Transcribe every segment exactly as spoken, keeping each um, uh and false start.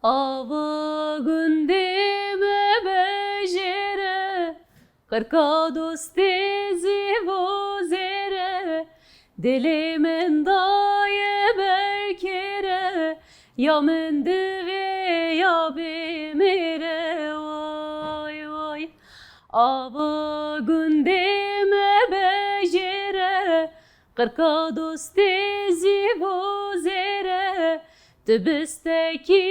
Ava gundê me bejêre, qirka dostê zîv û zêre, dilê min daye berkêre, ya min divê ya bê mêre, way way. Ava gundê me bejêre, qirka dostê zîv û zêre, tu bistekî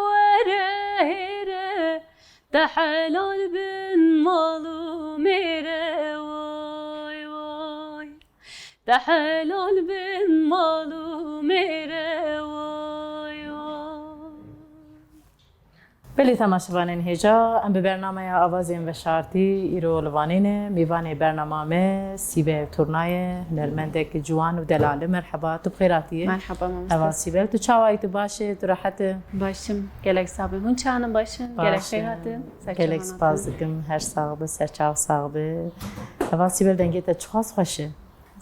were hêre, te helal bin mal û mêre, way way. Te helal bin mal û mêre, way way. Belê temaşevanên hêja, em bi bernameya Avazên Veşartî îro li Wanê ne. Mêvanê bernama me Sîbel Turna ye, hunermendek ciwan û delal e. Merheba, tu bi xêr hatî. Merheba, mamoste. Heval Sîbel, tu çawa yî, tu baş î, tu rehet î? Baş im, gelek sax bim. Hûn çawan in, baş in? Gelek xêr hatin. Gelek spas dikim, her sax bi, serçav sax bi. Heval Sîbel, dengê te çiqas xweş e.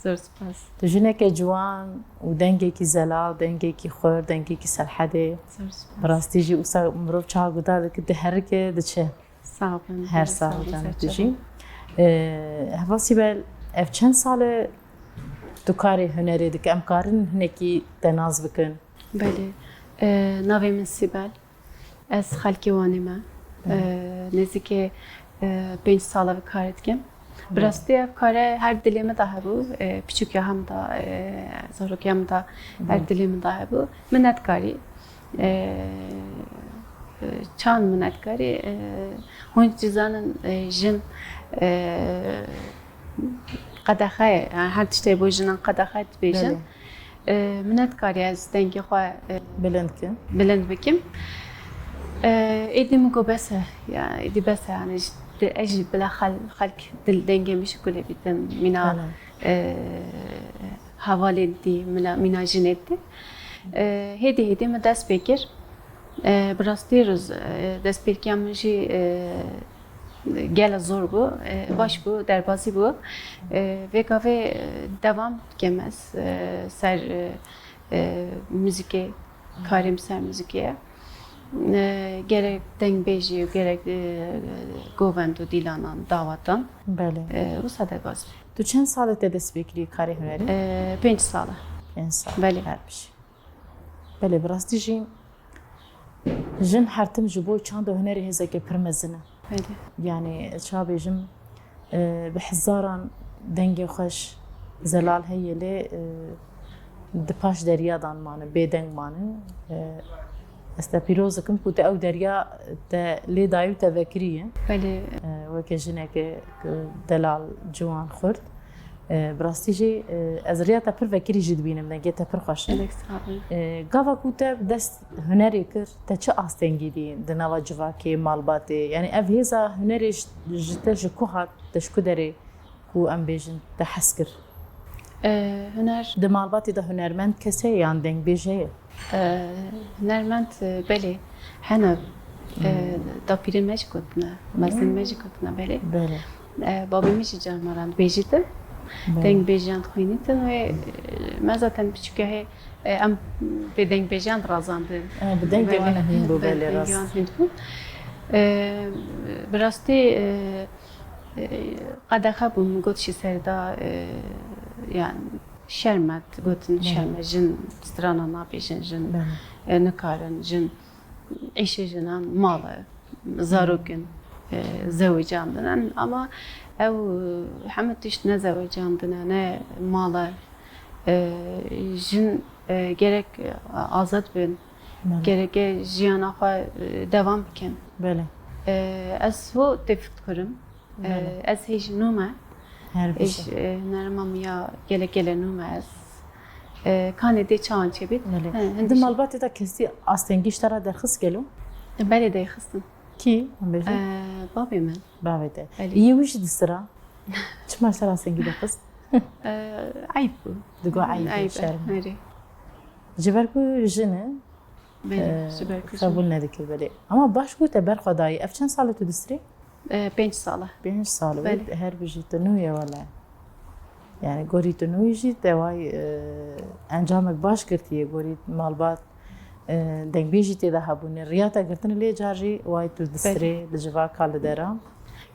Zor spas. Tu jineke ciwan û dengekî zelal, dengekî xurt, dengekî serhedê. Zor spas. Bi rastî jî wisa mirov çawa guhdar dike, diherike, diçe. Sağ olun. Her sax bin, canê tu jî. Ee, Heval Sîbel, ev çend sal e tu karê hunerê dike? Em karin hinekî te nas bikin? Belê. Ee, navê min Sîbel. Ez xelkê Wanê me. Hı. Ee, nêzîkê, e, pênc sal e vê karê dikim. Hı. Bi rastî ev kare her dilê min de hebû. E, piçûkiya hem de, e, zarokiya min de her Hı. dilê min de hebû. Min nedikarî. E, e, çand min nedikarî. E, hûn jî zanin, e, jin, e, qedexe ye. Yani her tiştê bo jinan qedexe dibêjin. Belê. E, min nedikarî ez dengê xwe, e, bilind kim. Bilind bikim. E, êdî min got bes e. Ya, êdî bes e. Yani, ji, di, ez jî bila xel-, xelk dil dengê min jî kulê bîtin. Mîna, Belê. e, hevalên dî, mîna, mîna jinê dî. E, hêdî hêdî min dest pê kir. E, bi rastî roz, e, destpêkiya min jî, e, gele zor bû, e, baş bû, derbazî bû. E, vê gavê, e, devam dikim ez, e, ser, e, e, muzîkê, karê min ser muzîkê ye. E, gerek dengbêjî û gerek, e, govend û dîlanan, dawatan. Belê. E, wisa derbazî. Tu çend sal e te dest pê kiriye karê hunerê? E, pênc sal e. Pênc sal. Belê. Her bijî. Belê, bi rastî jî jin her tim ji bo çand û hunerê hêzeke pir mezin e. Belê. Yanî, ça bêjim, e, bi hezaran dengê xweş zelal heye lê, e, di paş derya dan mane, bêdeng mane. E, ez te pîroz dikim ku te ew derya te lê dayî û te vekirî ye. Belê. E, weke jineke ku delal, ciwan, xurt. E, bi rastî jî, e, ez riya te pir vekirî jî dibînim, dengê te pir xweş e. Gelek sax bî. E, gava ku te dest hunerê kir, te çi astengî dî di nava civakê, malbatê? Yanî ev hêza hunerê ji, ji te ji ku hat, te ji ku derê, ku em bêjin, te hez kir? E, huner. Di malbatê de hunermend kes heye yan dengbêj heye? E, hunermend, e, belê, hene. E, Hmm. Dapîrên me jî gotine, mezin me jî gotine, belê. Belê. E, babê min jî carmaran dibêjîtin. Belê. Dengbêjiyan dixwînîtin wê, e, me zaten piçûkê hê, e, em bi dengbêjiyan dirazandin. E, bi dengê wan hîn bû, belê, rast. Bi dengê wan hîn bû. E, bi rastî, e, e, qedexe bû, min got jî serê de, e, yani, şerm e, gotin, Belê. Şerm e, jin strana nabêjin, jin, Belê. E, nikarin, jin îşê jinan mal e, zarok in, e, zewicandin in, ama ew, e, hemû tişt ne zewicandin e, ne mal e. E, jin, e, gerek, e, azad bin, Belê. Gereke jiyana xwe, e, devam bikin. Belê. E, ez ho tevfîq dikurim. E, Belê. Ez hê jî nû me. Her Ê bijî. Ji, e, hunerma min ya gelek gelek nû me ez. E, kanê dê çawan çêbît? Belê. He, Di hindî jî. Malbatê de kesî astengî ji te re derxist gelo? Belê, derxistin. Kî? Em bêjin? E, babê min. Bavê te. Belê. Yê wî jî di sira. Çima ji te re astengî derxist? E, eyb bû. Digo eyb e, Eyb e, şerm e. Erê. Ji ber ku jin e, Belê, e, ji ber ku jin e. Qebûl nedikir, belê. Ama baş ku te ber xwe dayî. Ev çend sal e tu distirî? E, pênc sal e. Pênc sal e. Belê. Her bijî tu nû ye wele. Yani gorî tu nû jî te way, e, encamek baş girtiye, gorî malbat, E, dengbêjî tê de hebûne. Riya te girtine lê car jî way tu distirê, li civaka li dera.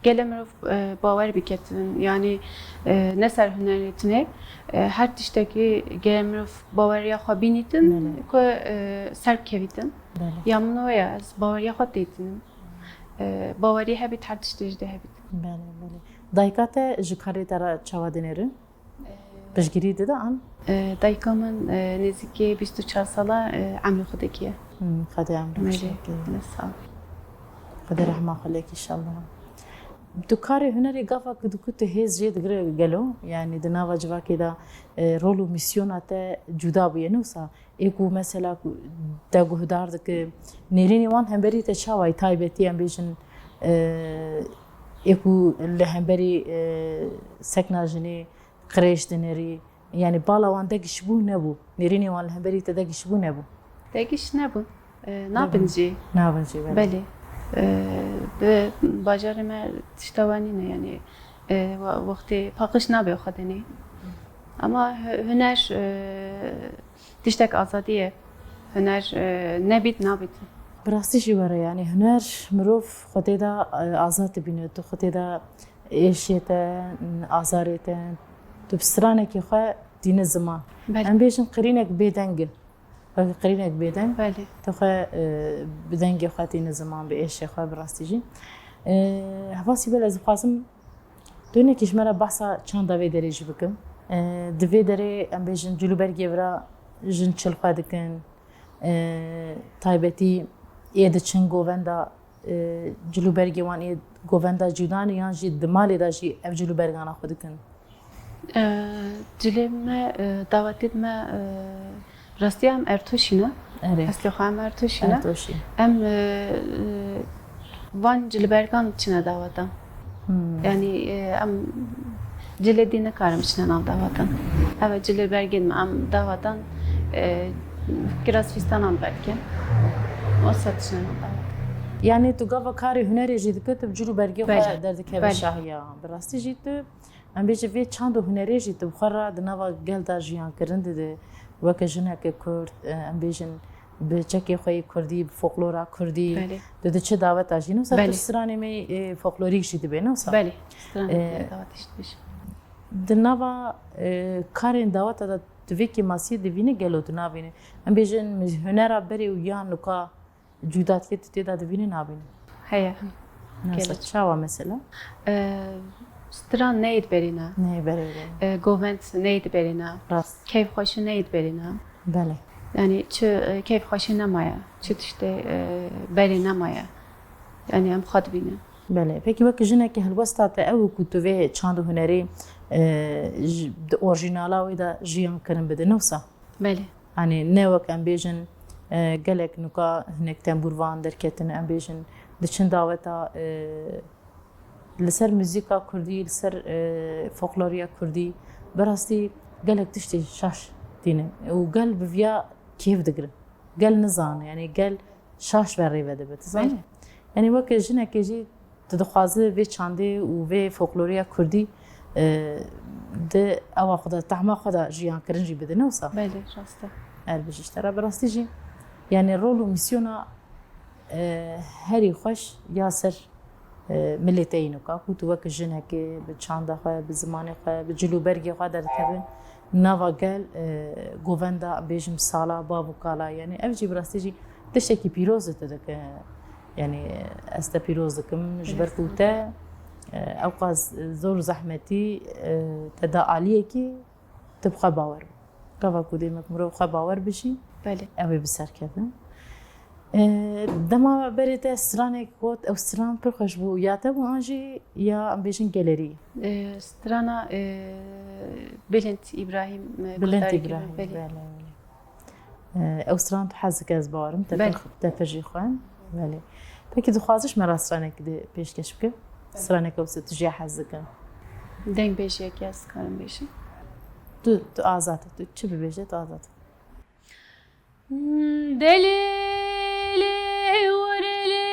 Gelê mirov e, bawer biketin. Yani e, ne ser hunerê tune. E, her tiştekî gelê mirov baweriya xwe bînîtin ku e, ser bikevîtin. Ya min o ya, ez baweriya xwe têtînim. E, bawerî hebît, her tiştê jî de hebît. Belê, belê. Dayika te ji karê te re çawa dinêrin? Piştgirî dide an? E, dayika min e, nêzîkî bîst û çar sala e, emrê xwe dikiye. Hmm, Xwedê emrê xwe dikiye. Sağ ol. Xwedê rehma xwe lek inşallah. Tu karê hunerê gava ku diku tu hêz jê digire gelo? Yani di nava civakê de e, rol û mîsyona te cuda bûye, ne wisa? Ê ku mesela ku te guhdar dike, nêrînê wan hemberî te çawa ye? Taybetî em bêjin, e, ê ku li hemberî e, sekna jinê qirêj dinêrî, yani bala wan degişbû nebû, nêrînê wan li hemberî te degişbû nebû? Degiş nebûn. E, nabin jî. Nabin jî, belê. Belê. E, bi bajarê me tişta wan nîne, yani e, wextê paqij nabe xwe denê. Ama huner e, Tiştek azadî ye. Huner e, nebît, nabît. Bi rastî jî were, yanî huner mirov xwe tê de e, azad dibîne. Tu xwe tê de êşê te, azarê te, tu bi stranekî xwe tîne ziman. Belê. Em bêjin qirînek bêdeng e. Weke qirînek bêdeng. Belê. Tu xwe e, bi dengê xwe tîne ziman, bi êşê xwe, bi rastî jî. E, Heva Sîbel, ez dixwazim Tu hinekî ji me re behsa çanda vê derê jî bikim. E, di vê derê em bêjin cilûbergê vira jin çil xwe dikin. E, taybetî ê diçin govenda, e, cilûbergê wan ê govenda cuda ne yan jî di malê de jî ev cilûbergana xwe dikin? E, cilê me, e, dawetê me, e, Rastî em Ertoşî ne. Erê. Eslê xwe em Ertoşî ne. Ertoşî. Em e, e, van cilbergan çine daweta. Hmm. Yani e, em cilê dî nikarin biçine nav daweta. Ev cilê bergên me em daweta e, kiraz fîstanan belkî. O sed çine nav daweta. Yani tu gava karê hunerê jî dike, tu bi cil û bergê xwe derdikeve şahiya. Bi rastî jî tu Em bêjin vê çand û hunerê jî tu bi xwe re di nava gel de jiyan kirin dide. Weke jineke Kurd, e, em bêjin bi çekê xwe yê Kurdî, bi folklora Kurdî, Belê. tu diçi daweta jî. Ne wisa tu Belê. stranê me yê, e, folklorîk jî dibê, ne wisa? Belê, stranê E, me dawetê jî dibêjim. Di nava, e, karên daweta de tu vê kêmasiyê divînî gelo tu navînî. Em bêjin hunera berê û ya nuka Cuda dike tu tê de dibînî nabînî? Heye. Nasıl? Gelek. Çawa mesela? E, Stran neyê diberîne. Neyê berê. E, govend neyê diberîne. Rast. Keyfxweşî neyê diberîne. Belê. Yani çi e, keyfxweşî nemaye, çi tiştê e, berê nemaye. Yani em xwe dibînin. Belê. Peki wek jinekî helwesta te ew ku tu vê çand û hunerê e, ji- di orjînala wê de jiyan kirin bide, ne wisa? Belê. Yanî ne wek em bêjin e, gelek nuka hinek tembûrvan derketin, em bêjin diçin daweta e, li ser muzîka kurdî, li ser e, folkloriya kurdî, bi rastî gelek tiştê şaş tînin û gel bi viya kêf digirin. Gel nizane, yanî gel şaş ve rê ve dibe, tu zanî? Belê. Yanî weke jinekê jî Tu dixwaze vê çandê û vê folkloriya kurdî e, di ewa xwe de, tahma xwe de jiyan kirin jî bide, ne wisa? Belê, rast e. Er bijî ji te re bi rastî jî. Yani rol û mîsyona e, herî xweş ya ser e, milê te yî nuka, ku tu wek jinekê bi çanda xwe, bi zimanê xwe, bi cil û bergê xwe derdikeve nava gel, e, govenda, bêjim sala, bav û kala. Yani ev jî bi rastî jî tiştekî pîroz e tu dike. Yani ez te pîroz dikim ji ber ku te e, ewqas zor û zehmetî e, te da aliyekî tu bi xwe bawer bî. Gava ku dê me mirov xwe bawer bijî, Belê. ew ê bi ser kevin. E, Dema berê te stranek got, ew stran pir xweş bû. Ya te bû an jî ya em bêjin gelerî? E, Strana e, Bilind Îbrahîm e, Bilind guhdarî Îbrahîm, kirin, belê. Belê, belê. Ew stran tu hez dike, ez bawerim te pir, te pir jî xwend. Belê. Pekî dixwaziş me ra stranekî de pêşkeş bike. Straneke wisa tu jê hez dike. Dengbêjiyekî ez karim bêjim. Tu, tu azad e. Tu çi bibêje, tu azad e. Delî lê were lê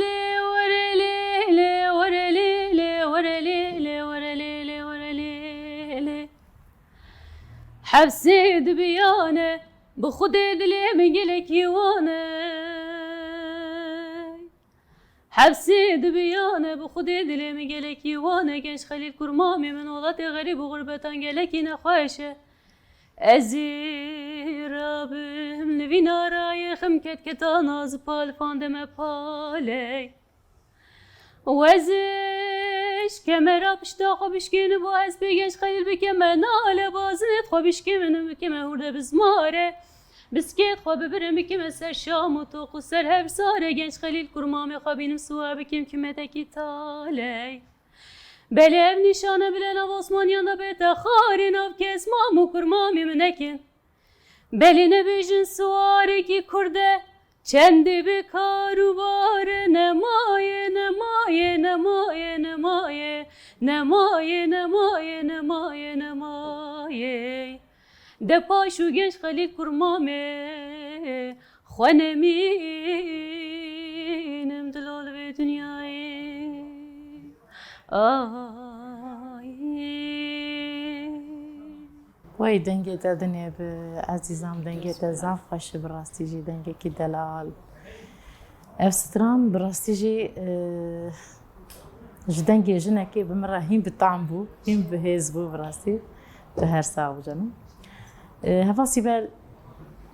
lê were lê lê were lê lê were lê lê were lê lê were lê lê. Hevsê dibiyane Bi Xwedê dilê min gelekî wan e. Hepsê dibiyane, bi Xwedê dilê min gelekî wan e. Genç Xelîl kurmamê min, welatê xerîb û xurbetan gelekî nexweş e. Ez ê rabim li vî narayê, xim ketketana zipalifan deme paley. Wez ji kemera pişta xwe bişkênibû, ez pê Genç Xelîl bikeme nale, bazinê xwe bişkêmin û bikeme hûrde bizmare. Biskêt xwe bibirim bikime ser şam û toq û ser hevsare. Genç Xelîl kurmamê xwe bînim siwa bikim kimetekî taley. Belê ev nîşane bile nav osmaniyan de bête xarê, nav kesmam û kurmamê min nekin. Belê nebêjin siwarekî kurd e, çendê bê kar û bar e, nemaye, nemaye, nemaye, nemaye, nemaye, nemaye, nemaye, nemaye. De paş û Genç Xelîl kurmamê xwe nemînim dilo li vê dinyayê. Ay. Wey dengê te dinê bi ezîzan, dengê te zaf xweş e, bi rastî jî dengekî delal. Ev stran bi rastî jî, e, ji dengê jinekê bi min re hîn bi tam bû, hîn bi hêz bû bi rastî. Tu her sax bû canım. E, Heval Sîbel,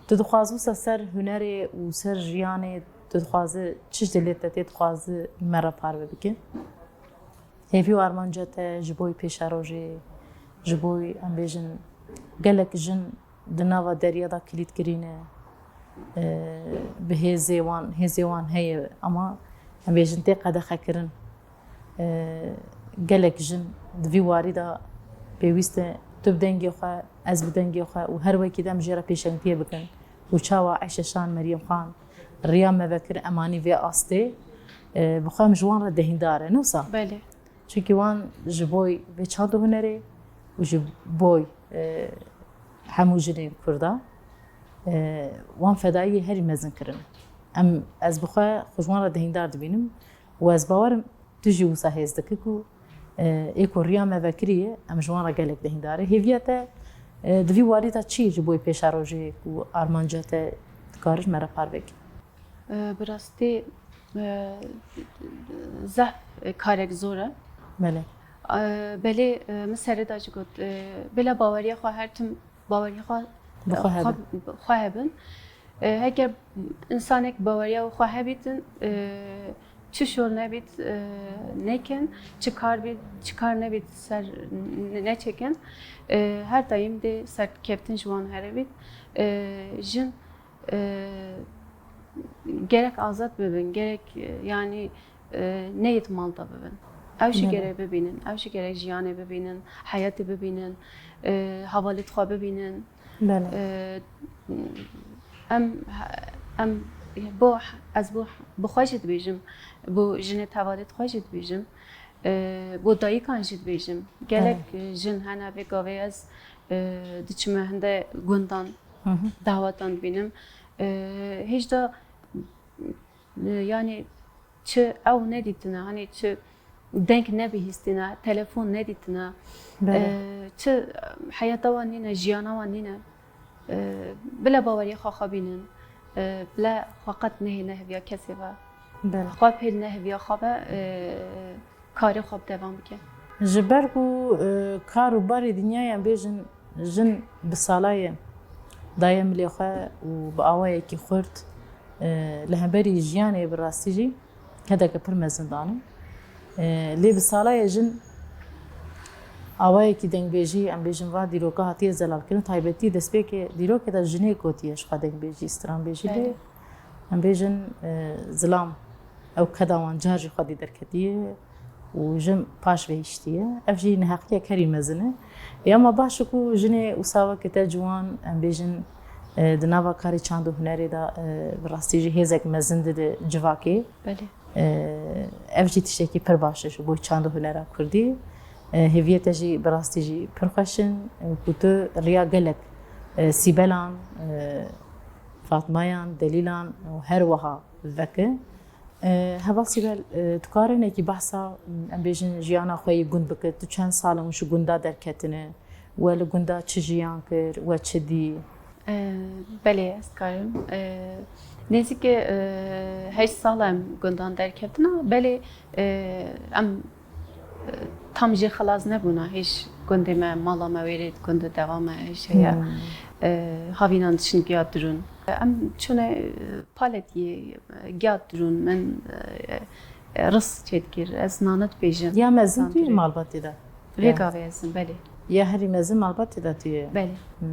tu dixwazî wisa ser hunerê û ser jiyanê, tu dixwazî çi ji dilê te tê, dixwazî me re parve bike? Hêvî û armanca te ji bo pêşerojê, ji bo, em bêjin, gelek jin di nava derya de kilîtkirî ne, e, bi hêzê wan, hêzê wan heye, ama, em bêjin, tê qedexekirin. E, gelek jin di vî warî de pêwîst e tu bi dengê xwe, ez bi dengê xwe û her wekî de em jê re pêşengtiyê bikin û çawa Eyşe Şan, Meryem Xan, riya me vekir, em anî vê astê, e, bi xwe em ji wan re dehîndar e, ne wisa? Belê. Çunkî wan ji bo vê çand û hunerê û ji bo, e, hemû jinên Kurda, e, wan fedayiyê herî mezin kirin. Em, ez bi xwe xwe ji wan re dehîndar dibînim û ez bawer im tu jî wisa hêz dikî ku, e, ê ku riya me vekirî ye, em ji wan re gelek dehîndar e. Hêviya te, e, di vî warî de çi ye ji bo pêşerojê ku armanca te, dikare ji me re parve kî? E, bi rastî, e, zehf karek zor e. Belê. E, belê, e, min serê de jî got, e, bila baweriya xwe her tim baweriya xwe, Bi xwe e, xwe, hebin. Xwe hebin. E, heger însanek baweriya xwe hebîtin, e, çi şol nebît, e, nekin, çi kar bît, çi kar nebît ser ne-, neçekin. E, her daîm dê serkeftin ji wan here bît. E, jin, e, gerek azad bibin, gerek, e, yanî, e, neyê di mal de bibin. Ew jî Belê. gerek bibînin, ew jî gerek jiyanê bibînin, heyatê bibînin, e, hevalê xwe bibînin. Belê. E, em, em, bo, ez bo, bi xwe jî dibêjim, bo jinê hevalê xwe jî dibêjim, e, bo dayikan jî dibêjim. Gelek, Belê. e, jin hene vê gavê ez, e, diçime hinde gundan, Hı hı. dawetan dibînim. E, hêj de, e, yanî çi ew nedîtine, hani çi deng nebihîstîne, telefon nedîtine, Belê. e, çi heyata wan nîne, jiyana wan nîne. E, bila baweriya xwe xwe bînin, e, bila xwe qet nehêne heviya kesê ve. Belê. Xwe pêl ne heviya xwe ve, e, karê xwe bi devam bike. Ji ber ku, e, kar û barê dinyayê em bêjin jin bi salayê daye milê xwe û bi awayekî xurt, e, li hemberî jiyanê bi rastî jî kedeke pir mezin dane. E, lê bi salayê jin awayekî dengbêjî, em bêjin va dîroka hatiye zelalkirin, taybetî destpêkê dîrokê de jinê gotiye ji xwe dengbêjî, stranbêjî lê Belê. em bêjin, e, zilam ew keda wan car jî xwedî derketiye û jin paş ve hiştiye. Ev jî neheqiyek herî mezin e. Ê, ama baş e ku jinê wisa weke te ciwan, em bêjin, e, di nava karê çand û hunerê de, e, bi rastî jî hêzek mezin dide civakê. Belê. E, ev jî tiştekî pir baş e ji bo çand û hunera kurdî. E, hêviyê te jî bi rastî jî pir xweş in, e, ku tu riya gelek, e, Sîbelan, e, Fatmayan, Delîlan û her wiha veke. E, Heval Sîbel, e, tu kare hinekî behsa, em bêjin, jiyana xwe yê gund bike. Tu çend sal in ji gunda derketine? We li gunda çi jiyan kir? We çi dî? E, belê, ez karim. E, nêzîkî, e, heşt sal em gundan derkevtina. Belê, e, em, e, tam jê xilas nebûna. Hêj gundê me, mala me wêrê gund û dewa me hêj heye. Hmm. E, havînan diçin giya dirûn. Em çûne, e, Paletiyê, e, giya dirûn. Min, e, e, ris çêdikir. Ez nane dibêjim. Ya mezin tu yî malbatê de? Vê gavê ez im, belê. Ya herî mezin malbatê de tu yî? Belê. Hmm.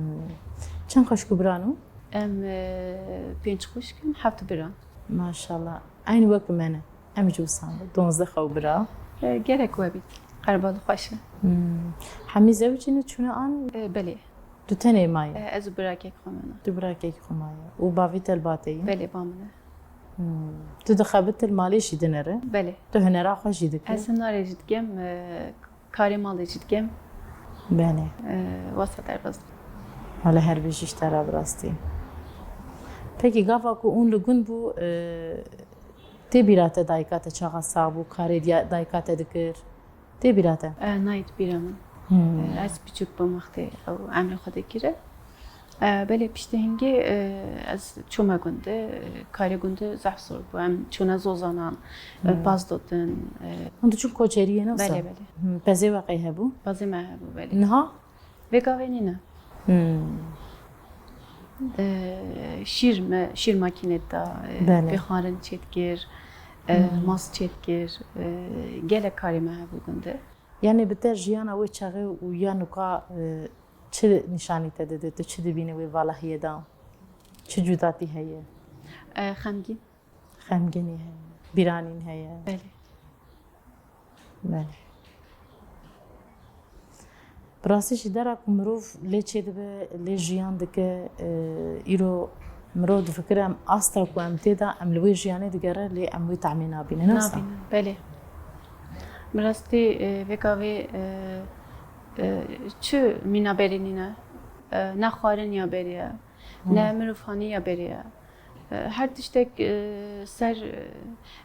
Çend xweşk û biran û? Em, e, pênc xwişk in, heft biran. Maşallah. Eynî wek me ne. Em jî wisa ne. Donzdeh xew bira. E, gerek we bît. Qerbal xweş e. Hmm. Hemî zewicîne çûne an? E, belê. Tu tenê maye? E, ez û birakek xwe me ne. Tu birakek xwe maye. Û bavî te li ba te ye? Belê, ba min e. Hmm. Tu dixebit li malê jî dinere? Belê. Tu hunera xwe jî dikî? Ez hunarê jî dikim, e, karê malê jî dikim. Belê. E, wasa derbas dikim. Wele her bijî ji te re bi rastî. Pekî gava ku hûn li gund bû, e, tê bîra te dayika te çaxa sax bû, karê diya-, dayika te dikir? Tê bîra te? E, nayê di bîra min. Hmm. E, ez piçûk bûm wextê ew emrê xwe dikire. E, belê piştî hingê, e, ez çûme gundê, e, karê gundê zehf zor bû. Em çûne zozanan, e, Hmm. paz dotin, e, Hûn diçûn koçeriyê ne wisa? Belê, belê. Hmm, pezê we qey hebû? Pezê me hebû, belê. Niha? Vê gavê nîne. Hmm. E, şîr me, şîr makînê da, e, Belê. pê xwarin çêdikir, e, Hmm. mast çêdikir, e, gelek karê me hebû gundê. Yanî bi te jiyana wê çaxê û ya nuka, e, çi nîşanî te dide? Tu çi dibînî wê valahiyê de? Çi cudatî heye? E, xemgîn. Xemgînî heye. Bîranîn heye. Belê. Belê. Bi rastî jî dera ku mirov lê çêdibe, lê jiyan dike, e, îro mirov difikire em asta ku em tê de, em li wê jiyanê digere, lê em wê tahmî nabîne, ne wisa? Nabîne, belê. Bi rastî, e, vê gavê, e, e, çi mîna berê nîne, e, ne xwarin ya berê ye, ne Hmm. mirovhanî ya berê ye. E, her tiştek, e, ser, e,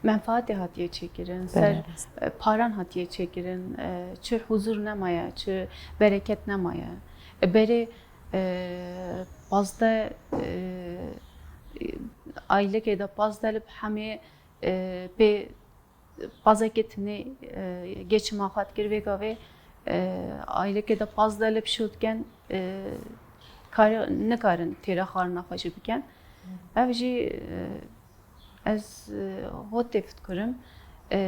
menfaatê hatiye çêkirin, ser, Belê. e, paran hatiye çêkirin, e, çi huzur nemaye, çi bereket nemaye. E, berê, e, pazdeh, e, aylekê de pazdeh lib hemê, e, pê pazekê tinê, e, geçima xwe dikir, vê gavê, e, aylekê de pazdeh lib şû dikin, e, kare-, nikarin têra xwarina xwe jî bikin. Ev jî, e, ez, e, hot tê fitkirim, e,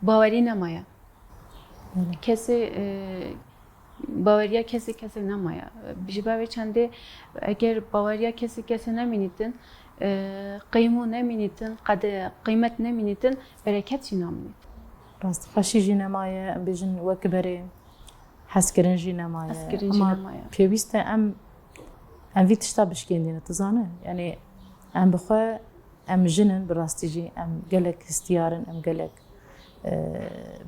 bawerî nemaye. Belê. Kesê, e, baweriya kesê kesê nemaye. Ji ber wê çendê eger baweriya kesê kesê nemînîtin, e, qîmo nemînîtin, qede-, qîmet nemînîtin, bereket jî namînîtin. Rast, xweşî jî nemaye, em bêjin wek berê, hezkirin jî nemaye. Hezkirin jî Ama nemaye. pêwîst e em, em vî tişta bişkêndîne, tu zane? Yanî em bi xwe, em jin in, bi rastî jî em gelek hestiyar in, em gelek, e,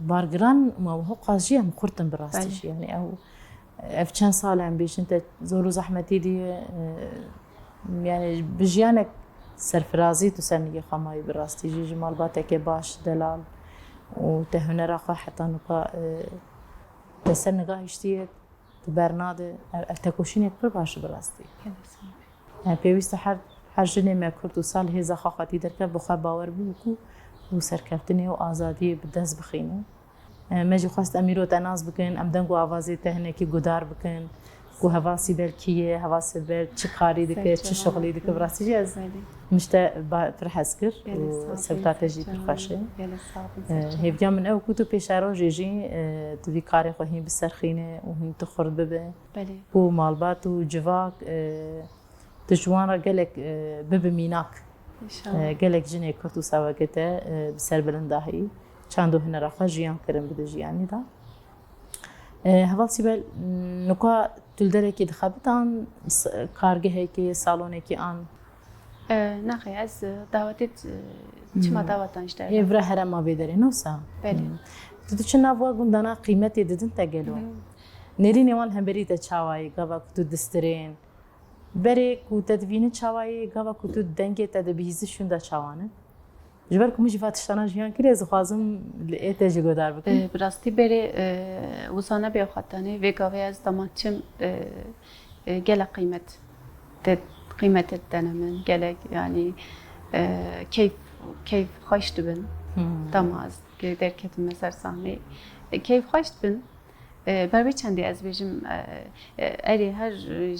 bargiran, ma wiha qas jî em xurt in bi rastî Belê. jî. Yanî ew, ev çend sal e em bêjin te zor û zehmetî dî, e, yanî bi jiyanek serfirazî tu ser nigê xwe mayî bi rastî jî, ji malbateke baş, delal û te hunera xwe heta nuka, e, te ser niga hiştiye, tu bernade. Ev, ev tekoşînek pir baş e bi rastî. Gelek sağ ol. Yani pêwîst e her, her jinê me kurd û sal hêza xwe xwetî derkeve, bi xwe bawer bibe ku û serkeftinê û azadiyê bi dest bixîne. E, me jî xwest em îro te nas bikin, em deng û avazê te hinekî guhdar bikin, ku heval Sîbel kî ye, heval Sîbel çi karî dike, çi şixulî dike, bi rastî jî ez Belê. min ji te ba-, pir hez kir Gelek û sağ ol, sewta te jî pir xweş e. Gelek sağ ol, E, sağ ol. Hêviya min ew ku tu pêşerojê jî, e, tu vî karê xwe hîn biserxîne û hîn tu xurt bibe. Belê. Ku malbat û civak, e, tu ji wan re gelek, e, bibe mînak. İnşallah. E, gelek jinê kurd û saweke te, e, bi serbilind dahî çand û hunera xwe jiyan kirin bi di jiyanî de. E, Heval Sîbel, nuka tu li derekê dixebit an s-, kargehekê, salonekê an? E, nexê, ez, e, dawetê, e, çima Hmm. dawetan ji derve? Hê vira herema vê derê, ne wisa? Belê. Hmm. Tu diçî nav wa gundana qîmetê didin te gelo? Hmm. Nêrînê wan li hemberî te çawa ye, gava ku tu distirên? Berê ku te divînin çawa ye, gava ku tu dengê te dibihîzî şûnda çawa ne? Ji ber ku min jî va tiştana jiyan kiriye, ez dixwazim li ê te jî guhdar bikim. E, bi rastî berê, e, wisa nebê xwetanê, vê gavê ez dema çim, e, E, gelek qîmet te, qîmetê didene min, gelek, yanî, e, keyf, keyf xweş dibin. Hmm. Dema ez ge-, derketime ser sahneyê, e, keyf xweş dibin. E, ber vê çendê ez bêjim, e, e, erê, her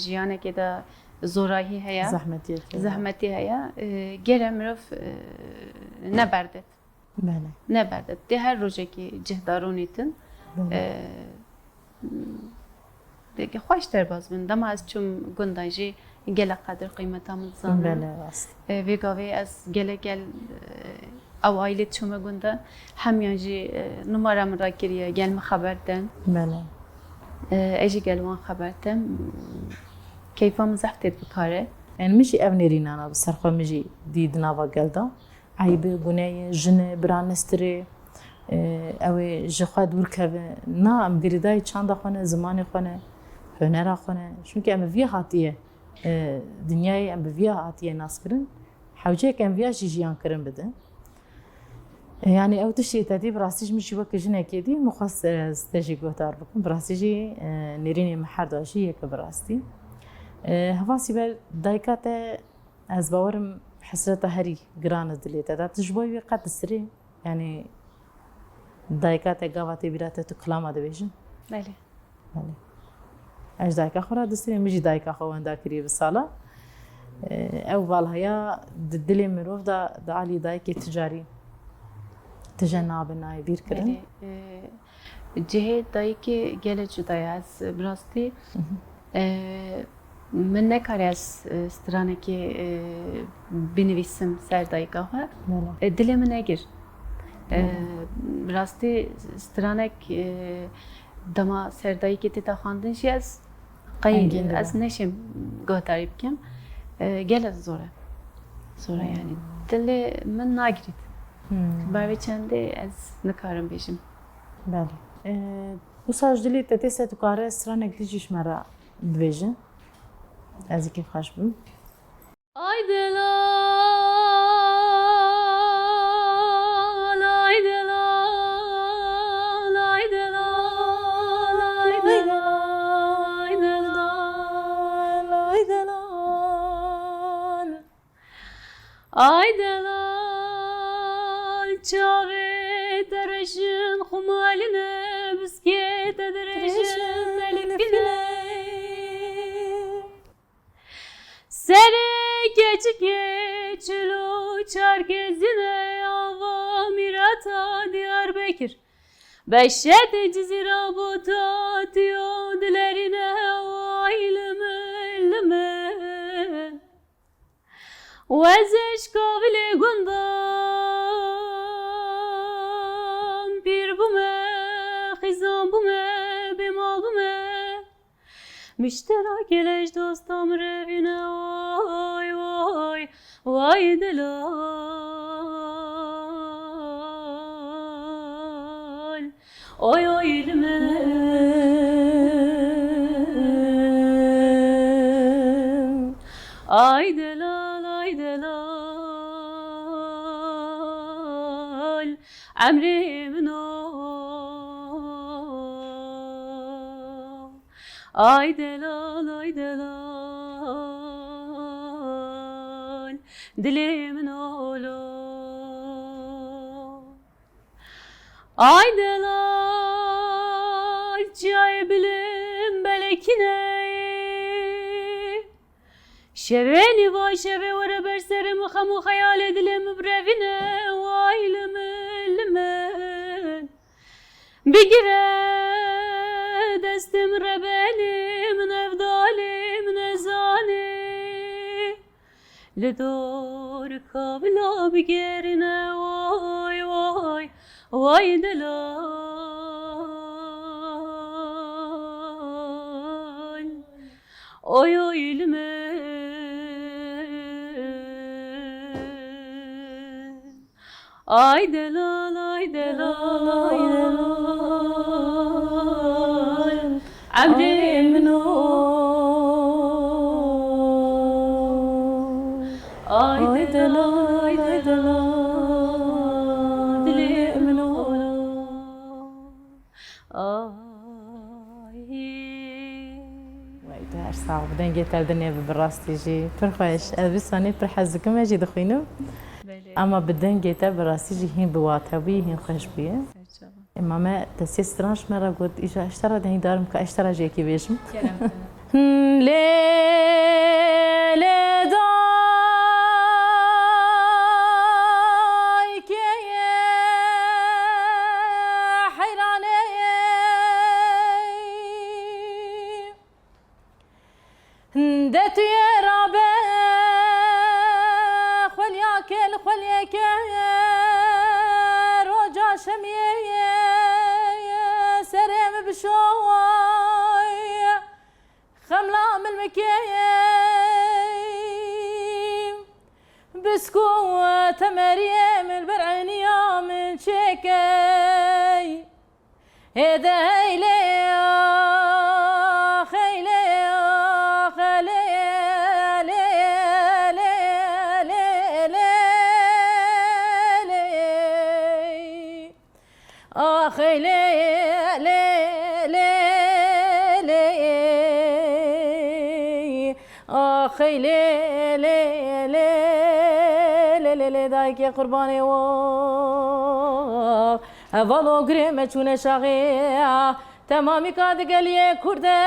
jiyanekê de zorahî heye, Zehmetiyek heye. Zehmetî heye. E, gere mirov, e, neberde. Belê. Neberde. Dê her rojekî cih da rûnîtin. Belê. E, dê ki xweş derbas bin. Dema ez çûm gundan jî gelek qedir qîmeta min dizanin. Belê, rast. E, vê gavê ez gelek gel, e, ew aîlê çûme gundan. Hemiyan jî, e, numara min rakiriye, gel min xeber den. Belê. E, ez jî gel wan xeber dem. Keyfa min zehf têt bi kar e. Yani min jî ev nêrînana bi ser xwe min jî dî di nava gel de. Eyb e, gune ye, jin e, bira nestirê, e, ew ê ji xwe dûr keve. Na, em girêdayî çanda xwe ne, zimanê xwe ne, hunera xwe ne. Çunkî em bi vî hatiye, e, dinyayê em bi vî hatiye nas kirin. Hewceyek em viya jî jiyan kirin bidin. E, yani ew tiştê te dî bi rastî ji min jî weke jinekê dî min xwest, e, ez te jî guhdar bikim. Bi rastî jî, e, nêrînê min her da jî yeke bi rastî. E, Heval Sîbel, dayika te Ez bawerim hesreta herî giran e dilê te de. Tu ji bo wî qet disirî? Yanî dayika te gava tê bîra te tu kilama dibêjin? Belê. Belê. Ez ji dayika xwe re disirîm, min jî dayika xwe wenda kiriye bi sala. Ew valheya di dilê mirov de di alî dayikê tu carî tije nabe nayê bîr kirin. Belê. E, Cihê dayikê gelek cuda ye. Ez bi rastî, Hı hı. e, min nekare ez, e, stranekê, e, binivîsim ser dayika xwe. Belê. E, dilê min negir. E, Belê. Bi rastî stranek, e, dema ser dayikê tê de xwendin jî ez qey, Engîn dibe. Ez neşêm guhdarî bikim. E, gelek zor e. Zor e Hmm. yani. Dilê min nagirît. Hmm. Ber vê çendê ez nikarim bêjim. Belê. Ee, wisa ji dilê te tê se tu kare stranek dî jî ji me re bibêje. Ez ê kêfxweş bim. Ay delal, ay delal, ay delal, ay delal, ay delal, ay delal. Ay delal, çavê te reşin xumaline, biskê te dirêjin elifine. Serê keçikê çil û çar kezine, ava mîrata Diyarbekir. Beşet Cizîra bota tiyo dilerine, ay lime, lime. Wezê ji kavilê gundan pîr bûme, xîzan bûme, bêmal bûme. Mişterakê leş dostam revîne, way, way, way delal. Oy, oy, lime. Ay delal, ay delal, emrê min o. Ay delal, ay delal, dilê min olo. Ay delal, çiyayê bilim belekîne. Şevê nîva şevê were ber serê min, xem û xeyalê dilê min birevîne. Way lime, lime. Bigire destê min rebenê min, evdalê min ezanê. Li dor kavila bigerîne, way, way, way delal. Oy, oy, lime. Ay delal, ay delal, ay delal, emrê min o. Ay delal, ay delal, dilê min o. Ay. Wey, tu her Sax ol, bi dengê te dinê bi, bi rastî jî pir xweş. Ez vî sanî pir hez dikim, ez jî dixwînim. Belê. Ama bi dengê te bi rastî jî hîn bi wate bûyî, hîn xweş bûye. Serçava. Ê, mame, te sê stran ji me re got, îja ez te re dengdar im, ka ez te re jî yekî bêjim. Kerem, kerem. Lê, lê daykê heyranê. De tu yê rabe xwelya ke li xwelyeke roca şemiyê serê min bişoy xemla milmikê bisku temeriyê min ber eyniya min çêkey. Hêde heylê, ax heylê, ax lê, lê, lê, lê, lê, lê. Ax heylê, lê, lê, lê. Ax heylê, lê, lê, lê, lê, lê, dayikê qurbanê we. Heval ogirê me çûne şaxê, temamîka di geliyê kurde.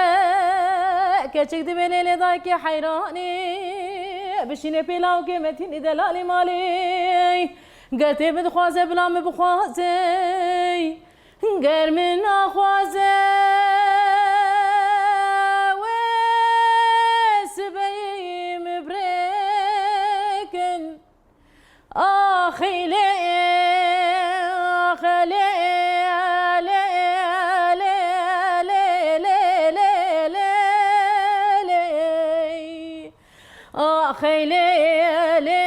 Keçik dibê lê lê dayikê heyranî. Bişîne pê lawkê Metînî delalî malê. Ger tê min dixwaze bila min bixwaze. Ger min naxwaze wê sibeyî min birêkin. Axî lê, ax lê, lê, lê, lê, lê, lê, lê, lê. Axey lê, lê,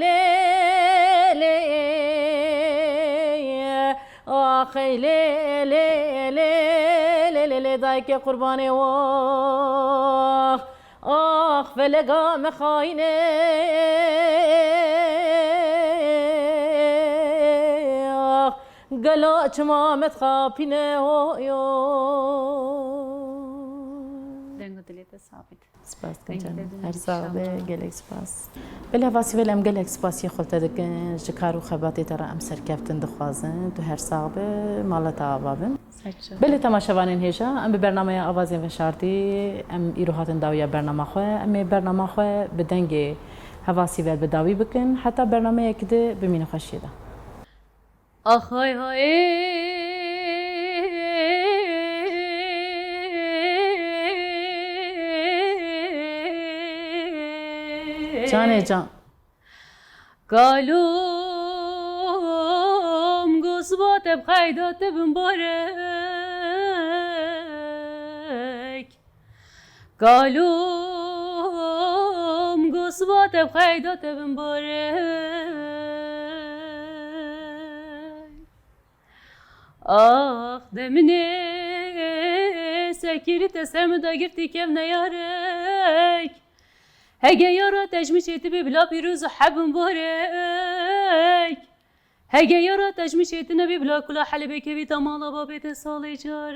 lê, lê. Axey lê, lê, lê, lê, lê, lê, dayikê qurbanê we. Ax felega me xayînê. Ax gelo çima me dixapîne, ho, yo. Deng û dilê te sabit. Spas dikim canım. Her sax be, gelek spas. Belê Heva Sîvel, em gelek spasiyê xwe te dikin. Ji kar û xebatê te re em serkeftin dixwazin. Tu her sax be, mala te ava bin. Belê temaşevanên hêja, em bi bernameya Avazên Veşartî, em îro hatin dawiya bernama xwe. Em ê bernama xwe bi dengê Heva Sîvel bi dawî bikin. Heta bernameyek di, bimînin xweşiyê de. Ax hay hay. Canê can. Kalûm gosba te bi qeyda te bin barek. Kalûm gosba te bi qeyda te bin barek. Ax deminê sekirî te ser min dagirtî kevne yarek. Hege yara te ji min çêtibî bila pîroz û hebin barek. Hege yara te ji min çêtine bî bila kula Helebê kevî te mala babê te salê carek.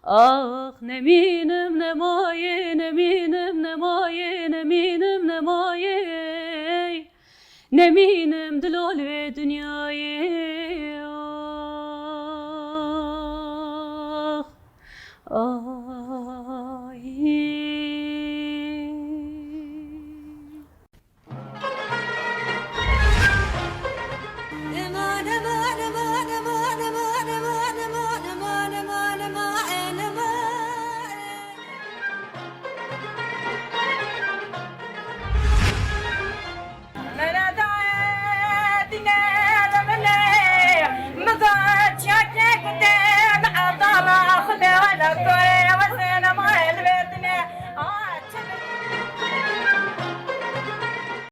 Ax nemînim nemayê, nemînim nemayê, nemînim nemayê. Nemînim dilol vê dinyayê. Ax, ax.